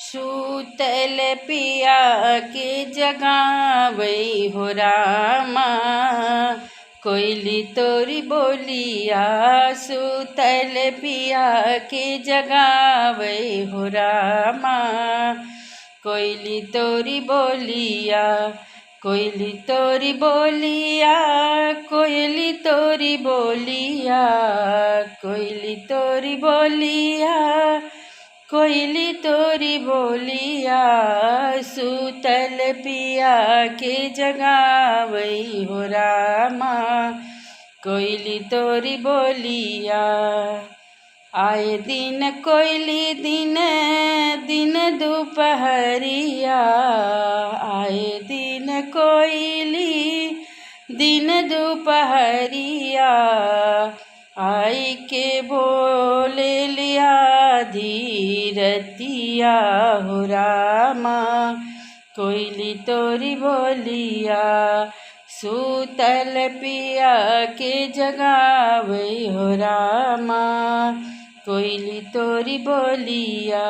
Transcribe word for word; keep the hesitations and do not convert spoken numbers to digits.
सूतल पिया के जगावै हो रामा, कोइली तोरी बोलिया। सूतल पिया के जगावै हो रामा, कोइली तोरी बोलिया। कोइली तोरी बोलिया, कोइली तोरी बोलिया, कोइली तोरी बोलिया, कोइली तोरी बोलिया। सूतल पिया के जगावै हो रामा, कोइली तोरी बोलिया। आए दिन कोइली दिन, दिन दुपहरिया। आए दिन कोइली दिन दुपहरिया, आइके बोलेली आधी रतिया हो रामा, कोइली तोरी बोलिया। सूतल पिया के जगावै हो रामा, कोइली तोरी बोलिया।